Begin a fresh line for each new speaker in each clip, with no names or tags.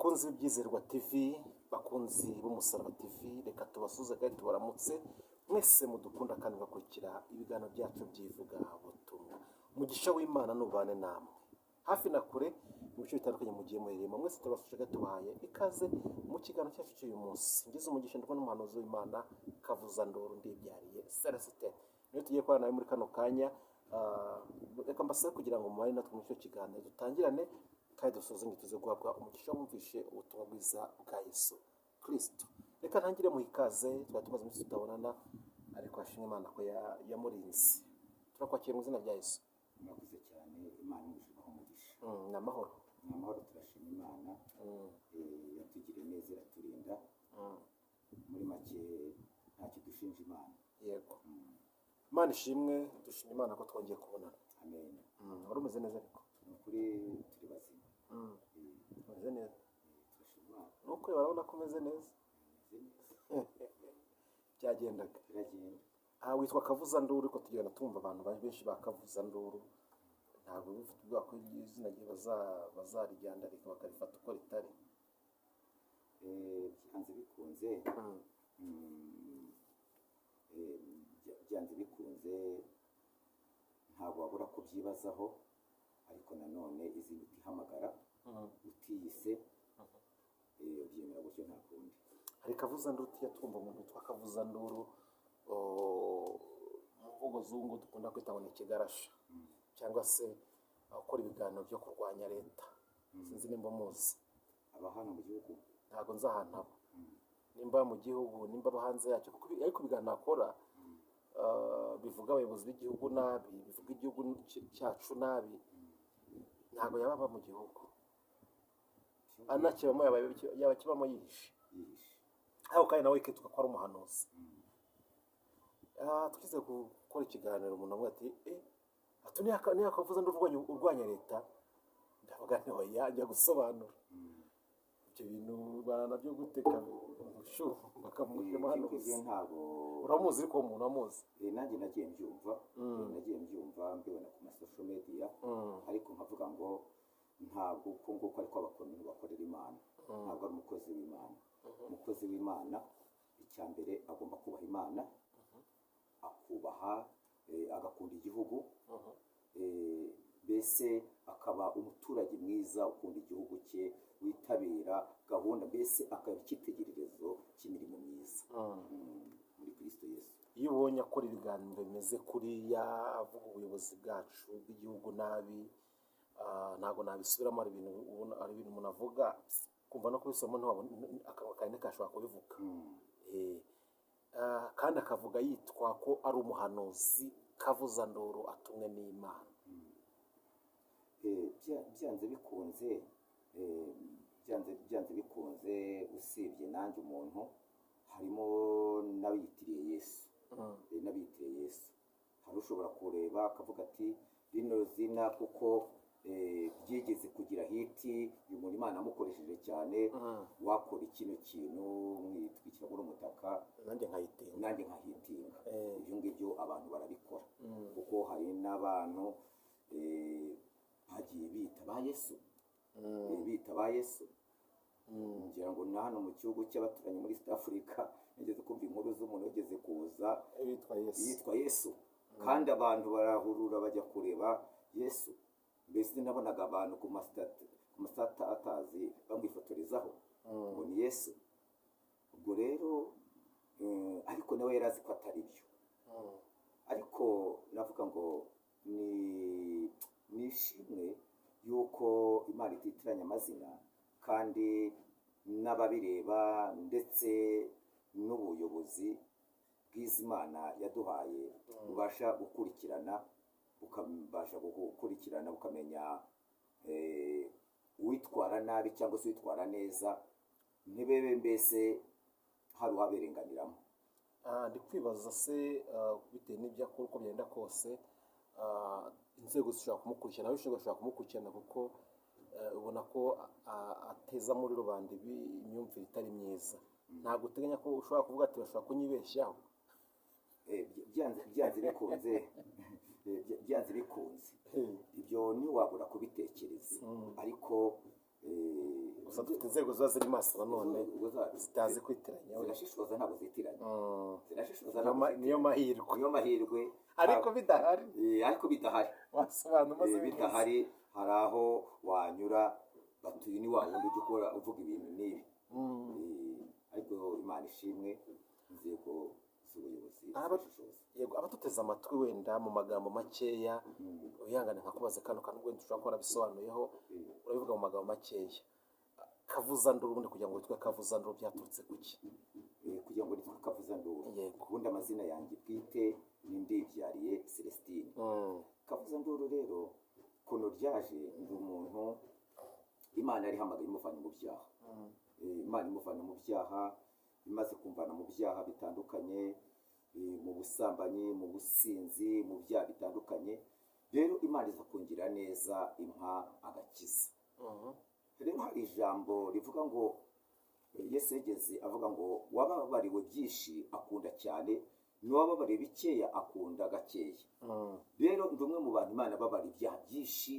Bakunzi b'Ibyizerwa TV, bakunzi b'Umusaraba TV, reka tubasuze kandi tubaramutse mwese mudukunda kandi mugakurikira ibiganiro byacu by'ivugabutumwa. Umugisha w'Imana nubane namwe hafi na kure, mu bice bitandukanye mugiye muherereyemo mwese. Turabasuje kandi tubahaye ikaze mu kiganiro cyacu cy'uyu munsi. Ngize umugisha ndimo n'umuhanuzi w'Imana Kavuzanduru Ndibyariye Celestin, niyo tugiye kubana nawe muri kano kanya. Reka mbasabe kugira ngo mubane natwe muri icyo kiganiro, dutangirane kandi dusuzumye, tuze guhabwa umugisha wumvishe ubutumwa bwiza bwa Yesu Kirisito. Reka ntangire mu ikaze. Twari tumaze iminsi tutabonana, ariko hashimwe Imana ko yamurinze. Turakwakira mu izina rya Yesu.
Murakoze cyane, Imana imuha umugisha.
Ni amahoro?
Ni amahoro, turashima Imana. Yatugiriye neza, iraturinda. Muri make ntacyo dushinja Imana.
Yego, Imana ishimwe. Dushima Imana ko twongeye kubonana.
Amen.
Wari umeze neza ariko?
Ni ukuri turi bazima.
Umeze neza?
Turashima Imana.
Nuko urabona ko umeze neza.
Meze neza.
Byagendaga.
Biragenda.
Aha witwa Kavuzanduru, ariko tugenda tumva abantu benshi ba Kavuzanduru. Ntabwo bifite ubwoba ko izina rye bazariryandarika bakarifata uko ritari?
Byanze bikunze, byanze bikunze ntabwo wabura kubyibazaho, ariko nanone izina utihamagara, utiyise, ubyemera gutyo, nta kundi.
Hari Kavuzanduru tujya twumva, umuntu witwa Kavuzanduru, oh, mu mvugo zungu dukunda kwita ngo ni ikigarasha cyangwa se ukora ibiganiro byo kurwanya leta. Sinzi nimba muzi.
Aba hano mu gihugu?
Ntabwo nzi ahantu aba, nimba mu gihugu, nimba aba hanze yacyo, kuko ariko ibiganiro akora bivuga abayobozi b'igihugu nabi, bivuga igihugu cyacu nabi. Ntabwo yaba aba mu gihugu, anakibamo yaba akibamo yihishe.
Yihishe.
Ariko kandi nawe kitwa ko ari umuhanuzi. Twize gukora ikiganiro, umuntu avuga ati ati niyakavuze ndi urwanya leta. Ndavuga nti oya, njya gusobanura ibyo bintu bana nabyo guteka shu bakamuha umuhanuzi.
Ibyo ntabwo.
Uramuzi ariko uwo muntu amuzi?
Nanjye nagiye mbyumva. Nagiye mbyumva, mbibona ku ma social media, ariko nkavuga ngo ntabwo uko nguko ariko abakomeye bakorera Imana. Ntabwo ari umukozi w'Imana. Umukozi w'Imana, icya mbere agomba kubaha Imana, akubaha, agakunda igihugu, mbese akaba umuturage mwiza ukunda igihugu cye, witabira gahunda, mbese akaba icyitegererezo cy'imirimo myiza muri Kristo Yesu.
Iyo ubonye akora ibiganiro bimeze kuriya, avuga ubuyobozi bwacu bw'igihugu nabi, ntabwo nabisubiramo. Hari ibintu ubona, hari ibintu umuntu avuga kumva no kubisoma ntiwabona akanwa kawe ntikashobora kubivuga. Kandi akavuga yitwa ko ari umuhanuzi Kavuzanduru atumwe n'Imana.
Byanze bikunze, byanze bikunze, usibye nanjye umuntu, harimo n'abiyitiriye Yesu. N'abiyitiriye Yesu, hari ushobora kureba akavuga ati rino zina kuko ryigeze kugira hit, uyu muntu Imana amukoresheje cyane, wakora kino kintu mwitwikira muri umutaka,
nanjye nkayitinga.
Nanjye nkahitinga. Ibyo ngibyo abantu barabikora, kuko hari n'abantu bagiye bita ba Yesu, bita ba Yesu. Ngira ngo na hano mu gihugu cy'abaturanyi muri East Africa nigeze kumva inkuru z'umuntu wigeze kuza
witwa Yesu.
Yitwa Yesu, kandi abantu barahurura bajya kureba Yesu. Mbese nabonaga abantu ku ma status bamwifotorezaho ngo ni Yesu. Ubwo rero ariko nawe yari azi ko atari byo. Ariko navuga ngo ni ishimwe yuko Imana ititiranya amazina, kandi n'ababireba ndetse n'ubuyobozi bw'izi Imana yaduhaye bubasha gukurikirana, bukabasha gukurikirana, bukamenya uwitwara nabi cyangwa se uwitwara neza, ntibebe mbese hari uwabirenganiramo.
Ndi kwibaza se, bitewe n'ibyo akora, uko byagenda kose, inzego zishobora kumukurikirana, ababishinzwe bashobora kumukurikirana, kuko ubona ko ateza muri rubanda imyumvire itari myiza. Ntabwo uteganya ko ushobora kuvuga ati bashobora kunyibeshyaho?
Byanze bikunze, byanze bikunze ibyo ntiwabura kubitekereza, ariko
Gusa Gusa dufite inzego ziba ziri maso nanone,
Ubwo
zitazi kwitiranya.
Zirashishoza, ntabwo zitiranya. Zirashishoza,
Niyo
ntabwo
niyo mahirwe.
Niyo mahirwe.
Ariko bidahari,
Ariko bidahari,
wasobanura umaze.
Bidahari hari aho wanyura batuye ni wa wundi ujya ukora uvuga ibintu n'ibi. Ariko Imana ishimwe, inzego z'ubuyobozi zirashishoza.
Yego, abaduteze amatwi, wenda mu magambo makeya, wihangane nkakubaza kano kantu, wenda ushobora kuba warabisobanuyeho, urabivuga mu magambo makeya. Kavuzanduru, ubundi kugira ngo witwe Kavuzanduru byaturutse ku ki?
Kugira ngo nitwe Kavuzanduru,
Yego.
ubundi amazina yanjye bwite ni Ndibyariye Celestine. Kavuzanduru rero ukuntu ryaje, ndi umuntu Imana yari ihamagaye imuvanye mu byaha. Imana imuvana mu byaha, imaze kumvana mu byaha bitandukanye, mu busambanyi, mu businzi, mu byaha bitandukanye. Rero Imana iza kungira neza, impa agakiza. Rero hari ijambo rivuga ngo Yesu yageze avuga ngo wababariwe byinshi akunda cyane, n'uwababariwe bikeya akunda gakeya. Rero ndi umwe mu bantu Imana babara ibyaha byinshi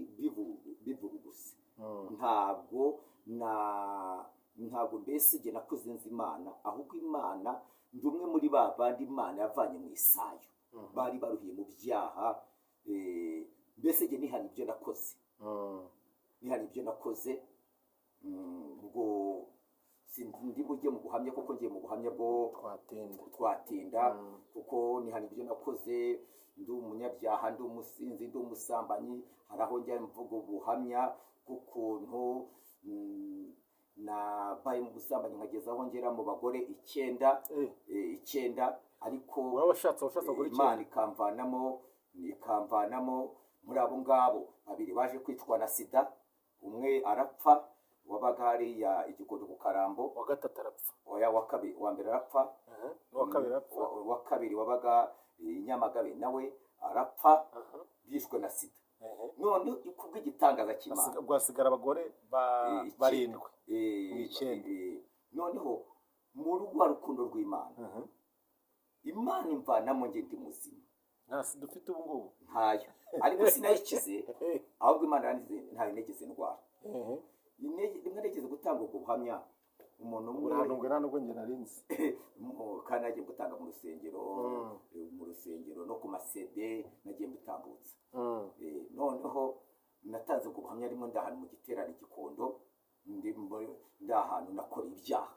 bivuruguse. Ntabwo na ntabwo mbese jye nakuze nzi Imana, ahubwo Imana, ndi umwe muri ba bandi Imana yavanye mu isayo, bari baruhiye mu byaha. Mbese jye nihana ibyo nakoze, nihana ibyo nakoze. Ubwo ndi bujye mu buhamya, kuko ngiye mu buhamya bwo
Twatinda.
Twatinda, kuko nihana ibyo nakoze, ndi umunyabyaha, ndi umusinzi, ndi umusambanyi. Hari aho njya mvuga ubuhamya bw'ukuntu nabaye mu busambanyi, nkageza aho ngera mu bagore icyenda. 9, ariko
Uraba washatse abagore
Imana
9?
ikamvanamo muri abo ngabo, babiri baje kwicwa na sida, umwe arapfa wabaga hariya Igikondo ku Karambo.
Wa gatatu arapfa?
Oya, wa kabiri. Wa mbere arapfa.
N'uwa kabiri arapfa.
Wa kabiri wabaga i Nyamagabe nawe arapfa, bishwe na sida. None kubw'igitangaza cy'Imana,
Bwasigara abagore
icyenda.
barindwi mu 9.
Noneho muri rwa rukundo rw'Imana, Imana imvanamo njye ndi muzima.
Nta sida ufite ubu ngubu?
Ntayo, ariko sinayikize, ahubwo Imana yarangize, ntayo nigeze ndwara. Rimwe nigeze gutanga ubwo buhamya, umuntu umwe
Urantungue, nta nubwo njye narinzi.
Kandi nagiye gutanga mu rusengero, mu rusengero no ku masede nagiye mbitambutsa. Noneho natanze ubwo buhamya rimwe ndi ahantu mu giterane i Gikondo, ndi ahantu nakora ibyaha.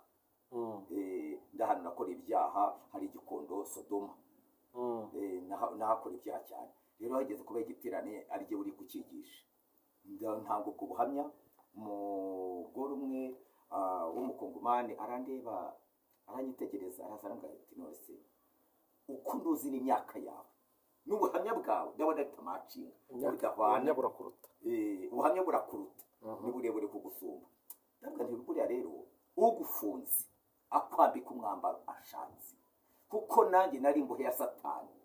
Ndi ahantu nakora ibyaha, hari Igikondo Sodoma. Nahakora ibyaha cyane. Rero hageze kuba igiterane, ari jye uri kucyigisha, ntanga ubwo buhamya. Umugore umwe w'umukongomani arandeba, aranyitegereza, araza arambwira ati: "None se uko nduzi n'imyaka yawe n'ubuhamya bwawe, ndabona bitamatchinga, bidahwana."
Ubuhamya burakuruta.
Ubuhamya burakuruta, ni burebure kugusumba. Ndavuga nti: "Buriya rero ugufunze akwambika umwambaro ashatse, kuko nanjye nari imbohe ya Satani.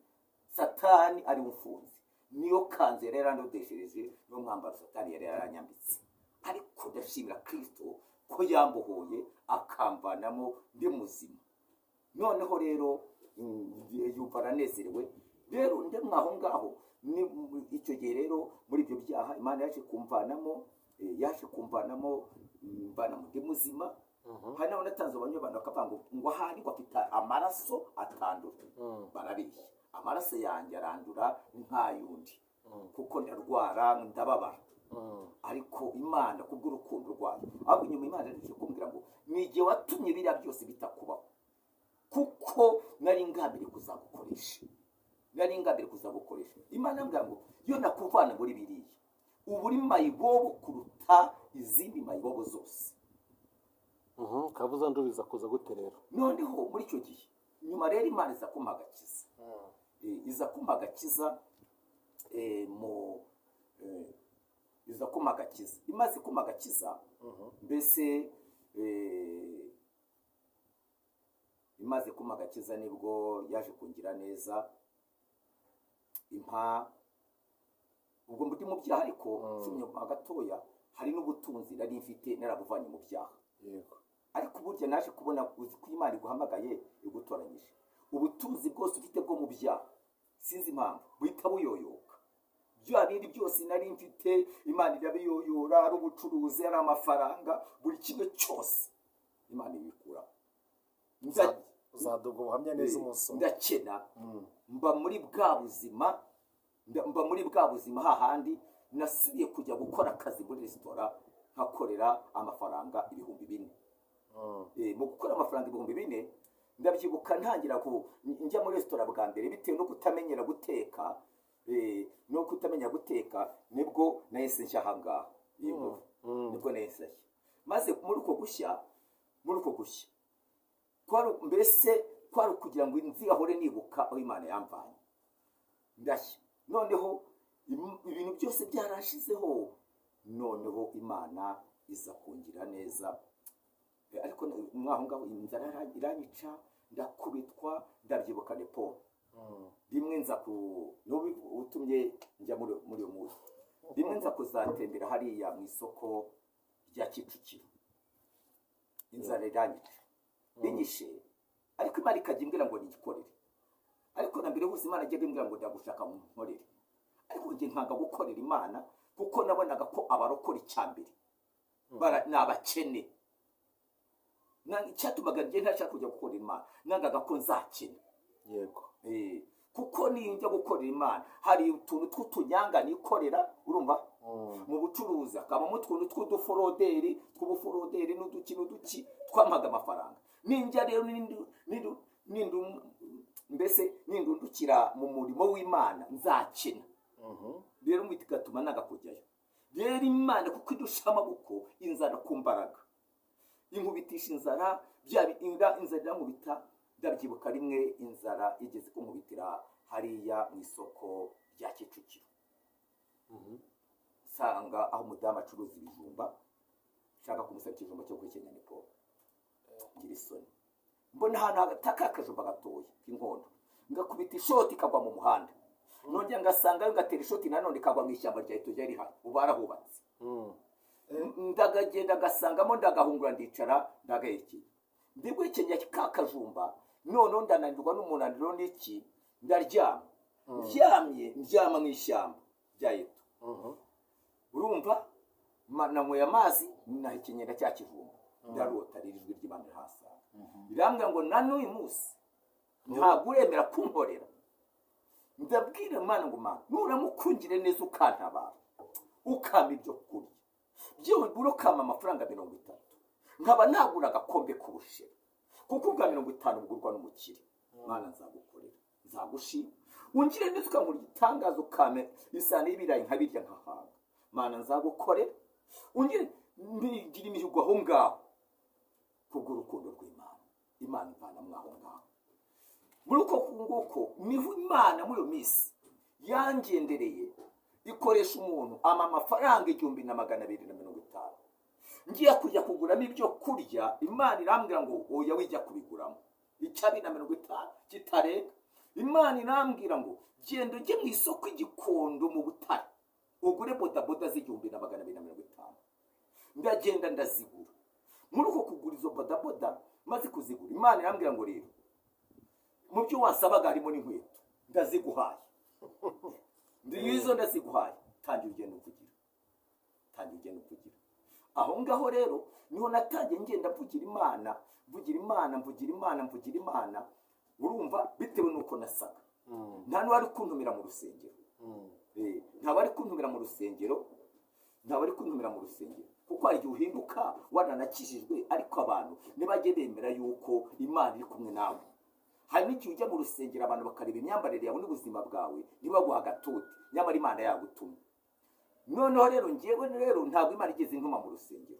Satani ari umfunze, niyo kanzu yari yarandodeshereje, niyo mwambaro Satani yari yaranyambitse. Ariko ndashimira Kirisito ko yambohoye, akamvanamo ndi muzima." Noneho rero yumva aranezerewe. Rero ndemwe aho ngaho ni icyo gihe rero muri ibyo byaha, Imana yaje kumvanamo, mvanamo ndi muzima. Hari n'aho natanze ubuhamya, abantu bakavuga ngo ahari ngo afite amaraso atandura. Barabeshya, amaraso yanjye arandura nk'ay'undi, kuko ndarwara, ndababara. Ariko Imana kubw'urukundo rwayo, ahubwo inyuma Imana yaje kumbwira ngo ni igihe watumye biriya byose bitakubaho, kuko nari ngambiriye kuzagukoresha, nari ngambiriye kuzagukoresha. Imana yambwira ngo iyo nakuvana muri biriya, uba uri mayibobo kuruta izindi mayibobo zose.
Kabuza ndubiza kuza gute rero?
Noneho muri icyo gihe nyuma rero, Imana iza kumpa agakiza. Iza kumpa agakiza, eh, mu eh, iza kumpa agakiza. Imaze kumpa agakiza, mbese imaze kumpa agakiza, nibwo yaje kungira neza, impa ubwo ndi mu byaha. Ariko si inyuma gatoya, hari n'ubutunzi nari mfite narabuvanye mu byaha. Ariko burya naje kubona, uzi ko Imana iguhamagaye, igutoranyije, ubutunzi bwose ufite bwo mu byaha, sinzi impamvu buhita buyoyoka. Bya bindi byose nari mfite Imana irabiyoyora, ari ubucuruzi, ari amafaranga, buri kimwe cyose Imana ibikuraho.
Uzaduga ubuhamya neza umunsi umwe.
Ndakena, mba muri bwa buzima, mba muri bwa buzima hahandi nasubiye kujya gukora akazi muri resitora, nkakorera amafaranga 4000. Mu gukora amafaranga 4000, ndabyibuka ntangira ku njya muri resitora bwa mbere, bitewe no kutamenyera guteka, nibwo nahise nshya ahangaha iyi nkuru. Nibwo nahise nshya, maze muri uko gushya kwari mbese kwari ukugira ngo nzigahore nibuka aho Imana yamvanye. Ndashya, noneho ibintu byose byarashizeho, noneho Imana iza kungira neza. Ariko mwaho ngaho inzara iranyica, ndakubitwa. Ndabyibuka nepo rimwe nza ku n'ubu utumye njya muri uyu munsi, rimwe nza kuzatembera hariya mu isoko rya Kicukiro, inzara iranyica, inyishe, ariko Imana ikajya imbwira ngo nigikorere. Ariko na mbere hose Imana ajyaga imbwira ngo ndagushaka mu nkorere, ariko njye nkanga gukorera Imana, kuko nabonaga ko abarokora icya mbere ni abakene. Icyatumaga njye ntashaka kujya gukorera Imana, nangaga ko nzakena. Kuko niyo njya gukorera Imana, hari utuntu tw'utunyanga nikorera, urumva, mu bucuruzi hakabamo utuntu tw'uduforoderi, tw'ubuforoderi n'uduki n'uduki twampaga amafaranga. Ninjya rero mbese nindundukira mu murimo w'Imana nzakena. Rero bigatuma nanga kujyayo. Rero Imana kuko idusha amaboko, inzara ku mbaraga, inkubitisha inzara, inzara irankubita. Ndabyibuka rimwe inzara igeze kunkubitira hariya mu isoko rya Kicukiro, nsanga aho umudamu acuruza ibijumba, nshaka kumusaba ikijumba cyo guhekenya nipo, ngira isoni, mbona ahantu hagataka akajumba gatoya k'inkondo, ngakubita ishoti ikagwa mu muhanda, nongera ngasangayo ngatera ishoti nanone ikagwa mu ishyamba rya etoje rihari, ubu barahubatse. Ndagagenda ngasangamo, ndagahungura, ndicara, ndagahekenya, ndiguhekenya ka kajumba, noneho ndananirwa n'umunaniro n'iki, ndaryama. Ndyamye, ndyama mu ishyamba rya eto, urumva, nanyweye amazi, nahekenyera cya kijumba, ndarota. Rero ijwi ry'Imana rihasanga, rirambwira ngo na n'uyu munsi ntabwo uremera kunkorera. Ndabwira Imana ngo: "Mana, nuramukungire neza ukantabara, ukampa ibyo kurya, byibura ukampa amafaranga 30, nkaba nagura agakombe k'ubushera, kuko ubwa 50 bugurwa n'umukire, Mana nzagukorera, nzagushima. Ungire neza ukankura igitangaza, ukampe isahani y'ibirayi nkabirya nkahaga, Mana nzagukorera." Ungire mbigira imihigo aho ngaho kubw'urukundo rw'Imana. Imana imvana aho ngaho. Muri uko nguko niho Imana muri iyo minsi yangendereye, ikoresha umuntu ama amafaranga 1250, ngiye kujya kuguramo ibyo kurya. Imana irambwira ngo: "Oya, wijya kubiguramo icyabiri na 50 kitarenga." Imana irambwira ngo: "Genda ujye mu isoko i Gikondo mu Butare, ugure bodaboda z'1250." Ndagenda ndazigura. Muri uko kugura izo bodaboda, maze kuzigura, Imana irambwira ngo: "Rero mu byo wasabaga harimo n'inkweto, ndaziguhaye, izo ndaziguhaye, tangira ugenda uvugira, tangira ugenda uvugira." Aho ngaho rero niho natangiye ngenda mvugira Imana, mvugira Imana, mvugira Imana, mvugira Imana. Urumva, bitewe n'uko nasaga, nta n'uwari kuntumira mu rusengero. Nta wari kuntumira mu rusengero, nta wari kuntumira mu rusengero, kuko hari igihe uhinduka waranakijijwe, ariko abantu ntibajye bemera yuko Imana iri kumwe nawe. Hari n'igihe ujya mu rusengero, abantu bakareba imyambarire yawe n'ubuzima bwawe, ntibaguha agatuti, nyamara Imana yagutumye. Noneho rero ngewe rero ntabwo Imana igeze intuma mu rusengero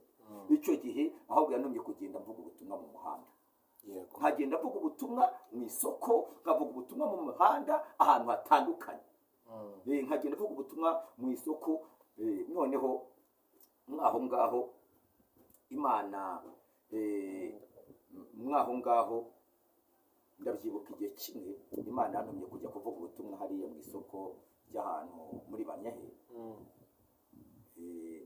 icyo gihe, ahubwo yantumye kugenda mvuga ubutumwa mu muhanda. Nkagenda mvuga ubutumwa mu isoko, nkavuga ubutumwa mu muhanda ahantu hatandukanye. Nkagenda mvuga ubutumwa mu isoko. Noneho mwaho ngaho Imana, mwaho ngaho ndabyibuka igihe kimwe Imana yantumye kujya kuvuga ubutumwa hariya mu isoko ry'ahantu muri Banyahe.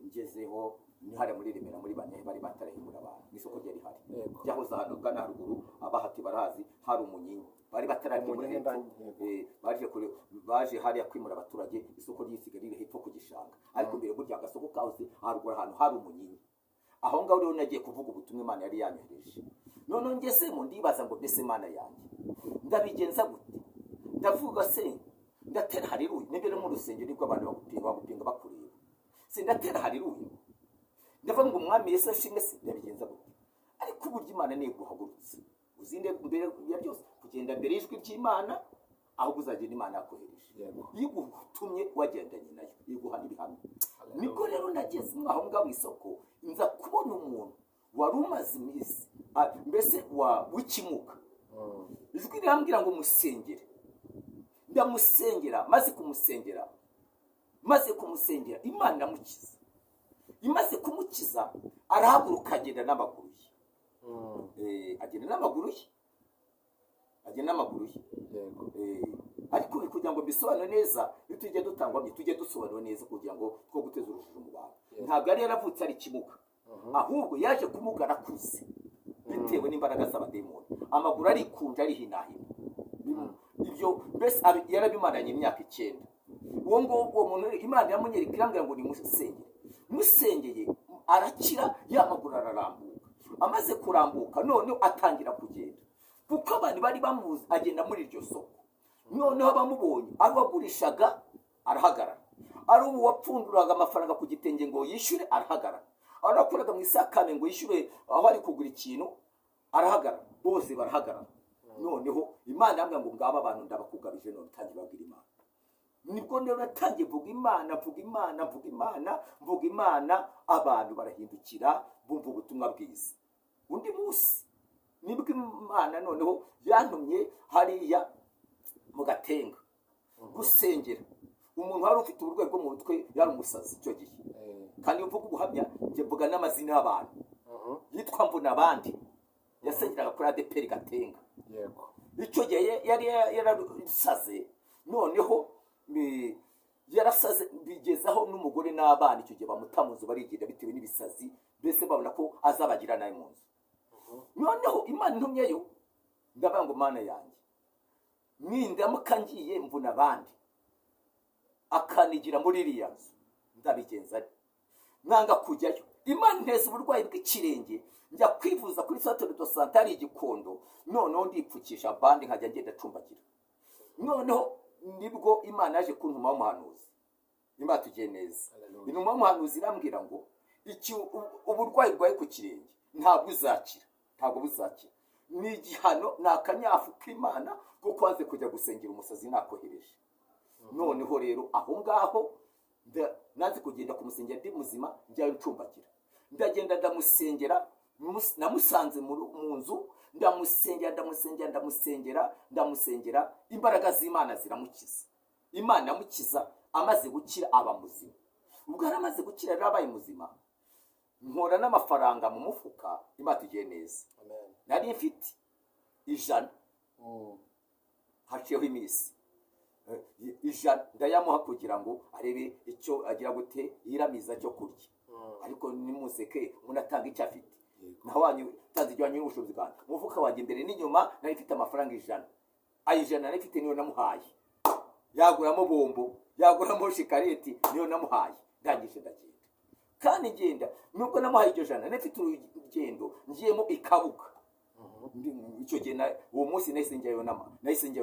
Ngezeho, ni hariya muri Remera muri Banyahe, bari batarahimura abantu, mu isoko ryari rihari ryahoze ahantu ugana haruguru, abahati barahazi, hari umunyinya. Bari batararyimura
Umunyinya
hepfo.
Yego.
Baje hariya kwimura abaturage, isoko ryisigaye riri hepfo ku gishanga, ariko mbere burya agasoko kahoze haruguru ahantu hari umunyinya. Aho ngaho rero nagiye kuvuga ubutumwa Imana yari yanyohereje. Noneho ngezemo ndibaza ngo: "Mbese Imana yanjye, ndabigenza gute? Ndavuga se, ndatera haleluya?" Nibyo, no mu rusengero nibwo abantu bagupinga bakureba. Se ndatera haleluya, ndavuga ngo Umwami Yesu ashimwe, se ndabigenza gute? Ariko uburyo Imana niyo iguhagurutse, uzinde mbere ya byose kugenda mbere y'ijwi ry'Imana, ahubwo uzagenda Imana yakohereje. Iyo igutumye wagendanye nayo, iguha n'ibihamya. Nibwo rero nageze aho ngaho mu isoko, nza kubona umuntu wari umaze iminsi mbese wa w'ikimuga. Ijwi rirambwira ngo musengere. Ndamusengera. Maze kumusengera, Imana iramukiza. Imaze kumukiza, arahaguruka agenda n'amaguru ye. Agenda n'amaguru ye, agenda n'amaguru ye. Ariko kugira ngo mbisobanure neza, iyo tujya dutangwa tujye dusobanura neza kugira ngo two guteza urujijo mu bantu. Ntabwo yari yaravutse ari ikimuga, ahubwo yaje kumugara akuze bitewe n'imbaraga z'abademoni. Amaguru arikunja, arihinahina. Ibyo mbese yarabimaranye imyaka 9. Uwo nguwo, uwo muntu Imana iramunyereka, irambwira ngo nimusengere. Musengeye arakira, ya maguru ararambuka. Amaze kurambuka, noneho atangira kugenda, kuko abantu bari bamuzi agenda muri iryo soko. Noneho abamubonye, ari uwagurishaga arahagarara, ari uwapfunduraga amafaranga ku gitenge ngo yishyure arahagarara, ari uwakoraga mu isakame ngo yishyure aho ari kugura ikintu arahagarara, bose barahagarara. Noneho Imana irambwira ngo: "Ngaba abantu ndabakugabije, none utangiye babwira Imana." Nibwo rero natangiye mvuga Imana, mvuga Imana, mvuga Imana, mvuga Imana, abantu barahindukira, bumva ubutumwa bwiza. Undi munsi nibwo Imana noneho yantumye hariya mu Gatenga gusengera umuntu wari ufite uburwayi bwo mu mutwe, yari umusazi icyo gihe. Kandi iyo mvuga ubuhamya, njye mvuga n'amazina y'abantu. Yitwa Mvuna abandi, yasengeraga kuri ADEPR Gatenga. Icyo gihe yari yarasaze. Noneho yarasaze bigezaho n'umugore n'abana icyo gihe bamuta mu nzu, barigenda bitewe n'ibisazi, mbese babona ko azabagira nabi mu nzu. Noneho Imana intumyeyo, ndavuga ngo: "Mana yanjye, nindamuka ngiye mvuna abandi akanigira muri iriya nzu, ndabigenza nte?" Nanga kujyayo. Imana inteza uburwayi bw'ikirenge, njya kwivuza kuri centre de santé ari Igikondo. Noneho ndipfukisha bande, nkajya ngenda acumbagira. Noneho nibwo Imana yaje kuntuma umuhanuzi. Imana tugiye neza.
Hallelujah.
Intumwa y'umuhanuzi irambwira ngo: "Iki uburwayi bwawe ku kirenge ntabwo uzakira, ntabwo buzakira, ni igihano, ni akanyafu k'Imana kuko wanze kujya gusengera umusazi nakohereje." Noneho rero aho ngaho nanze kugenda kumusengera ndi muzima, njyayo ncumbagira. Ndagenda ndamusengera. Namusanze mu nzu, ndamusengera, ndamusengera, ndamusengera, ndamusengera, imbaraga z'Imana ziramukiza. Imana iramukiza. Amaze gukira aba muzima. Ubwo yari amaze gukira rero, abaye muzima, nkora n'amafaranga mu mufuka. Imana tugiye neza.
Amen.
Nari mfite 100. Haciyeho iminsi, 100 ndayamuha kugira ngo arebe icyo agira gute, yiramiza cyo kurya. Ariko nimuseke, umuntu atanga icyo afite. Naho wanyu utanze ijyanye n'ubushobozi bwanjye. Umufuka wanjye imbere n'inyuma nari mfite amafaranga 100. Ayo 100 nari mfite niyo namuhaye, yaguramo bombo, yaguramo shikareti, niyo namuhaye. Ndangije ndagenda. Kandi ngenda, nubwo namuhaye iryo jana, nari mfite urugendo ngiyemo i Kabuga. Icyo gihe uwo munsi nahise njyayo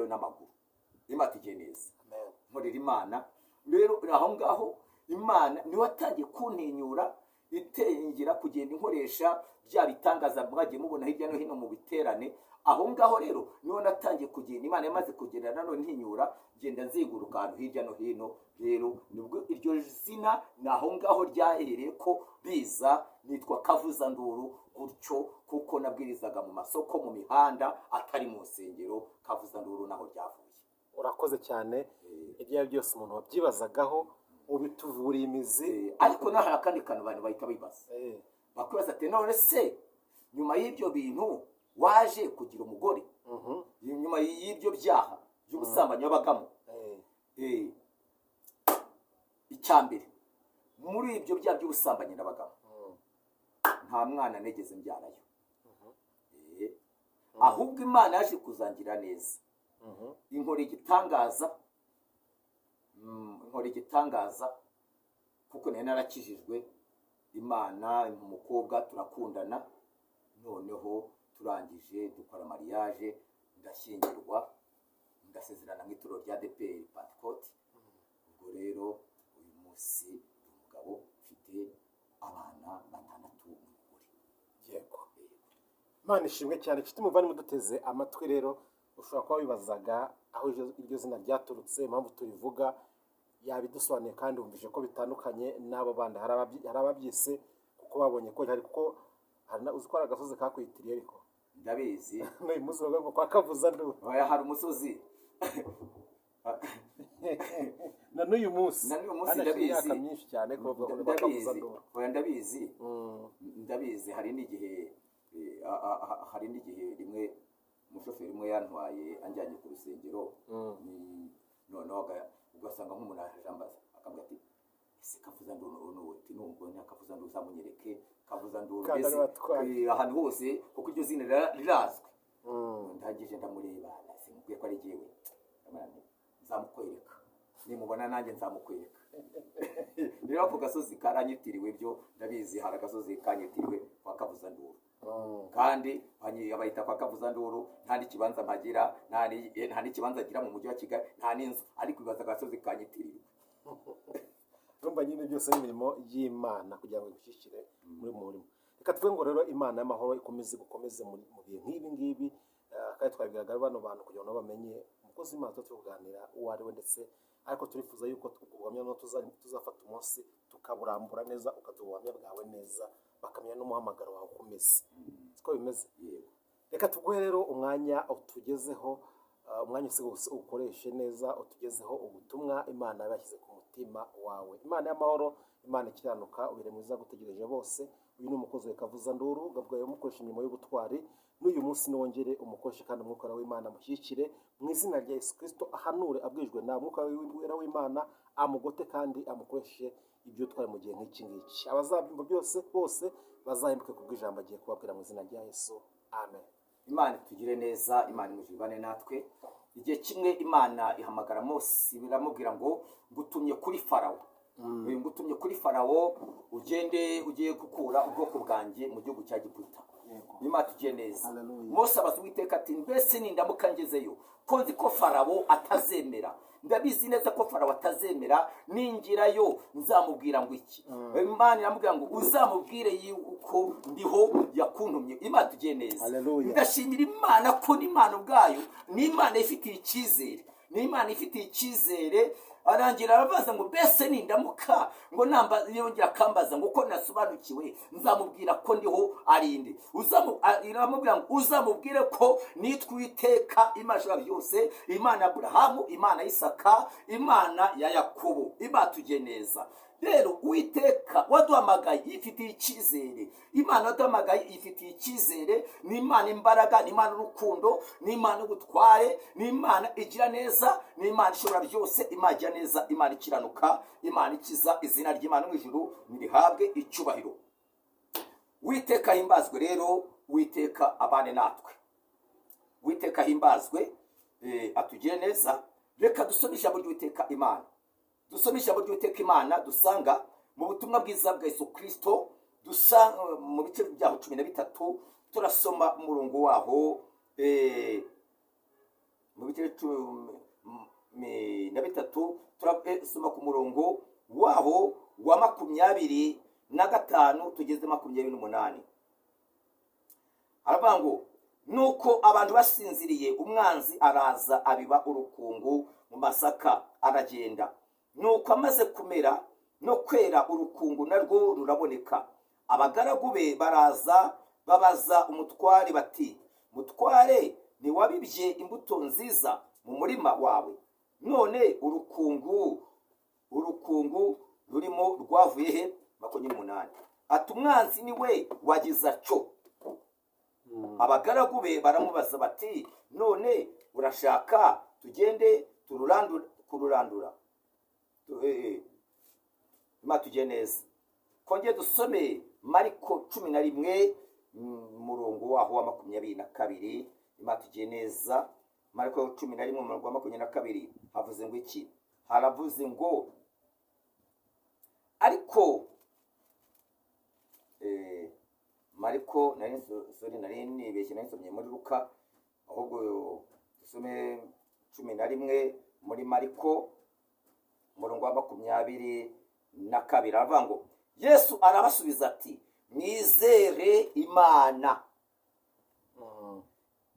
n'amaguru. Imana tugiye neza.
Amen.
Nkorera Imana rero aho ngaho. Imana niwe watangiye kuntinyura, itengira kugenda inkoresha bya bitangaza mwagiye mubona hirya no hino mu biterane. Aho ngaho rero niho natangiye kugenda. Imana yamaze kugenda nanone ntinyura, ngenda nzenguruka ahantu hirya no hino. Rero nibwo iryo zina ni aho ngaho ryahereye ko biza, nitwa Kavuzanduru gutyo, kuko nabwirizaga mu masoko, mu mihanda, atari mu nsengero. Kavuzanduru naho ryavuye.
Urakoze cyane. Ibyo ari byo byose, umuntu wabyibazagaho ubituvuriye imizi.
Ariko naho hari akandi kantu abantu bahita bibaza. Bakwibaza ati: "None se nyuma y'ibyo bintu waje kugira umugore?" Nyuma y'ibyo byaha by'ubusambanyi wabagamo? Icya mbere, muri ibyo byaha by'ubusambanyi nabagamo, nta mwana nigeze mbyarayo. Ahubwo Imana yaje kuzangira neza. Inkora igitangaza, inkora igitangaza kuko nari narakijijwe. Imana impa umukobwa, turakundana, noneho turangije dukora mariage, ndashyingirwa, ndasezerana mu itorero rya ADEPR Pantecote. Ubwo rero uyu munsi ndi umugabo, mfite abana batandatu n'umugore.
Yego, Imana ishimwe cyane. Inshuti muvandimwe muduteze amatwi rero, ushobora kuba wibazaga aho iryo zina ryaturutse, impamvu turivuga, yabidusobanuye kandi wumvise ko bitandukanye n'abo bandi. Hari ababyise kuko babonye ko hari, kuko hari uzi ko hari agasozi kakwitiriye ariko.
Ndabizi.
N'uyu munsi bavuga ngo kwa Kavuzanduru.
Oya, hari umusozi.
Na n'uyu munsi.
Na n'uyu munsi.
Hano hashize
Ndabizi.
imyaka myinshi cyane ko bavuga ngo ni kwa
Ndabizi.
Kavuzanduru.
Oya, ndabizi. Ndabizi, hari n'igihe hari n'igihe rimwe umushoferi umwe yantwaye anjyanye ku rusengero. Noneho ugasanga nk'umuntu aje ambaza, akambwira ati: "Ese Kavuzanduru ni uwe?" Ati: "Nubwo Kavuzanduru uzamunyereke Kavuzanduru."
Kandi
Mbese,
ari batwaye.
Ahantu hose, kuko iryo zina rirazwi. Ndangije ndamureba, simubwiye ko ari jyewe. Ndamubwira nti: "Nzamukwereka, nimubona nanjye nzamukwereka." Rero ako gasozi karanyitiriwe, byo ndabizi. Hari agasozi kanyitiriwe kwa Kavuzanduru. Kandi bayita kwa Kavuzanduru, nta n'ikibanza mpagira, nta n'ikibanza agira mu mujyi wa Kigali, nta n'inzu, ariko ibaza agasozi kanyitiriwe.
Urumva nyine byose ni imirimo y'Imana kugira ngo igushyigikire muri mu murimo. Reka tuvuge ngo rero Imana y'amahoro ikomeze gukomeze mu bihe nk'ibi ngibi, kandi twabwiraga bano bantu kugira ngo nabo bamenye umukozi w'Imana tuba turi kuganira uwo ari we. Ndetse ariko turifuza yuko ubwo buhamya noneho tuzafata umunsi tukaburambura neza, ukaduha ubuhamya bwawe neza, bakamenya n'umuhamagaro wawe uko umeze, siko bimeze?
Yego.
Reka tuguhe rero umwanya utugezeho, umwanya usigaye ukoreshe neza, utugezeho ubutumwa Imana yabashyize ku mutima wawe. Imana y'amahoro, Imana ikiranuka, ubire mwiza gutegereje bose. Uyu ni umukozi wa Kavuzanduru, gabwaye umukoresha imirimo y'ubutwari. N'uyu munsi niwongere umukoreshe, kandi umwuka w'Imana amushyigikire mu izina rya Yesu Kristo. Ahanure abwijwe na mwuka wera w'Imana, amugote kandi amukoreshe iby'utwari mu gihe nk'iki ngiki. Abazabyumva byose bose bazahinduke kubw'ijambo agiye kubabwira mu izina rya Yesu, amen.
Imana itugire neza, Imana imujibane natwe. Igihe kimwe Imana ihamagara Mose, iramubwira ngo: "Ngutumye kuri Farawo. Ngutumye kuri Farawo, ugende ugiye gukura ubwoko bwanjye mu gihugu cya Giputa." Imana tugiye neza.
Hallelujah.
Mose abaza Uwiteka ati: "Mbese nindamuka ngezeyo, ko nzi ko Farawo atazemera, ndabizi neza ko Farawo atazemera, ningirayo nzamubwira ngo iki?" Imana iramubwira ngo: "Uzamubwire yuko Ndiho yakuntumye." Imana tugiye neza.
Hallelujah.
Ndashimira Imana ko n'Imana ubwayo ni Imana ifitiye icyizere, ni Imana ifitiye icyizere. Arangira arabaza ngo: "Mbese nindamuka ngo namba yongera akambaza ngo ko nasobanukiwe, nzamubwira ko Ndiho ari inde?" Iramubwira ngo: "Uzamubwire ko nitwa Uwiteka Imana ishobora byose, Imana ya Aburahamu, Imana ya Isaka, Imana ya Yakobo." Imana tugiye neza. Rero Uwiteka waduhamagaye yifitiye icyizere. Imana waduhamagaye yifitiye icyizere. Ni Imana imbaraga, ni Imana urukundo, ni Imana ubutware, ni Imana igira neza, ni Imana ishobora byose, Imana igira neza, Imana ikiranuka, Imana ikiza. Izina ry'Imana mu ijuru nirihabwe icyubahiro. Uwiteka ahimbazwe. Rero Uwiteka abane natwe. Uwiteka ahimbazwe, atugire neza. Reka dusome ijambo ry'Uwiteka Imana, dusome ijambo ry'Uwiteka Imana dusanga mu butumwa bwiza bwa Yesu Kirisito, dusa mu bice byaho 13, turasoma umurongo waho, mu bice 13 turasoma ku murongo waho wa 25 tugeze 28. Aravuga ngo: "Nuko abantu basinziriye, umwanzi araza abiba urukungu mu masaka, aragenda. Nuko amaze kumera no kwera, urukungu narwo ruraboneka. Abagaragu be baraza babaza umutware bati: 'Mutware, ntiwabibye imbuto nziza mu murima wawe? None urukungu rurimo rwavuye he?' 28 ati: 'Umwanzi ni we wagize atyo.' Abagaragu be baramubaza bati: 'None urashaka tugende kururandura?'" Imana tugiye neza. Kongere dusome Mariko 11, murongo waho wa 22. Imana tugiye neza. Mariko 11 umurongo wa 22 havuze ngo iki? Haravuze ngo ariko Mariko nari sorry, nari nibeshye, nari nsomye muri Luka, ahubwo dusome 11 muri Mariko, umurongo wa 22, aravuga ngo: "Yesu arabasubiza ati: 'Mwizere Imana.'"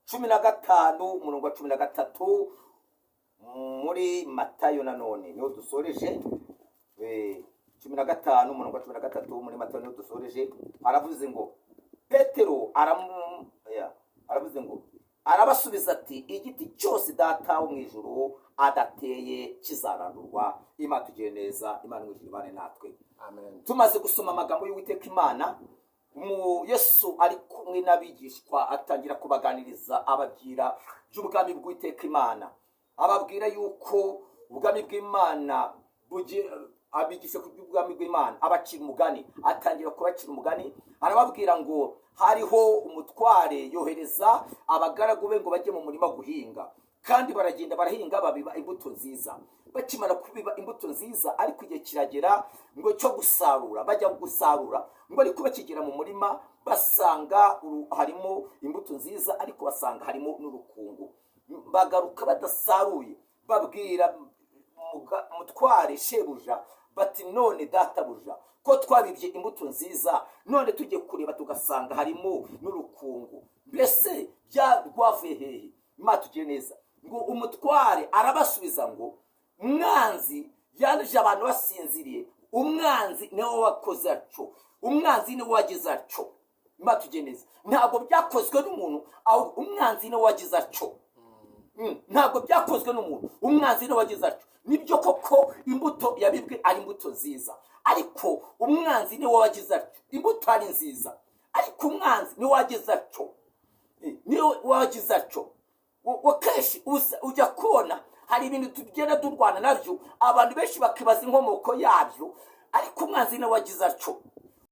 15, umurongo wa 13 muri Matayo nanone niho dusoreje. 15, umurongo wa 13 muri Matayo niho dusoreje. Aravuze ngo Petero aravuze ngo arabasubiza ati: "Igiti cyose Data wo mu ijuru adateye kizarandurwa." Imana tugire neza, Imana mu ijuru ibane natwe.
Amen.
Tumaze gusoma amagambo y'Uwiteka Imana, mu Yesu ari kumwe n'abigishwa, atangira kubaganiriza, ababwira by'ubwami bw'Uwiteka Imana, ababwira yuko ubwami bw'Imana abigisha ku by'ubwami bw'Imana, abacira umugani, atangira kubacira umugani, arababwira ngo hariho umutware yohereza abagaragu be ngo bajye mu murima guhinga, kandi baragenda barahinga, babiba imbuto nziza. Bakimara kubiba imbuto nziza, ariko igihe kiragera ngo cyo gusarura, bajya gusarura, ngo ariko bakigera mu murima basanga harimo imbuto nziza, ariko basanga harimo n'urukungu. Bagaruka badasaruye, babwira mutware shebuja bati: "None databuja, ko twabibye imbuto nziza, none tugiye kureba tugasanga harimo n'urukungu, mbese rwavuye hehe?" Imana tugire neza. Ngo umutware arabasubiza ngo umwanzi yaje abantu basinziriye, umwanzi niwe wakoze atyo, umwanzi niwe wagize atyo. Imana tugire neza. Ntabwo byakozwe n'umuntu, ahubwo umwanzi niwe wagize atyo. Ntabwo byakozwe n'umuntu, umwanzi niwe wagize atyo. Nibyo koko imbuto yabibwe ari imbuto nziza, ariko umwanzi niwe wagize atyo. Imbuto ari nziza, ariko umwanzi niwe wagize atyo. Niwe wagize atyo. Kenshi ujya kubona hari ibintu tugenda turwana nabyo, abantu benshi bakibaza inkomoko yabyo, ariko umwanzi niwe wagize atyo.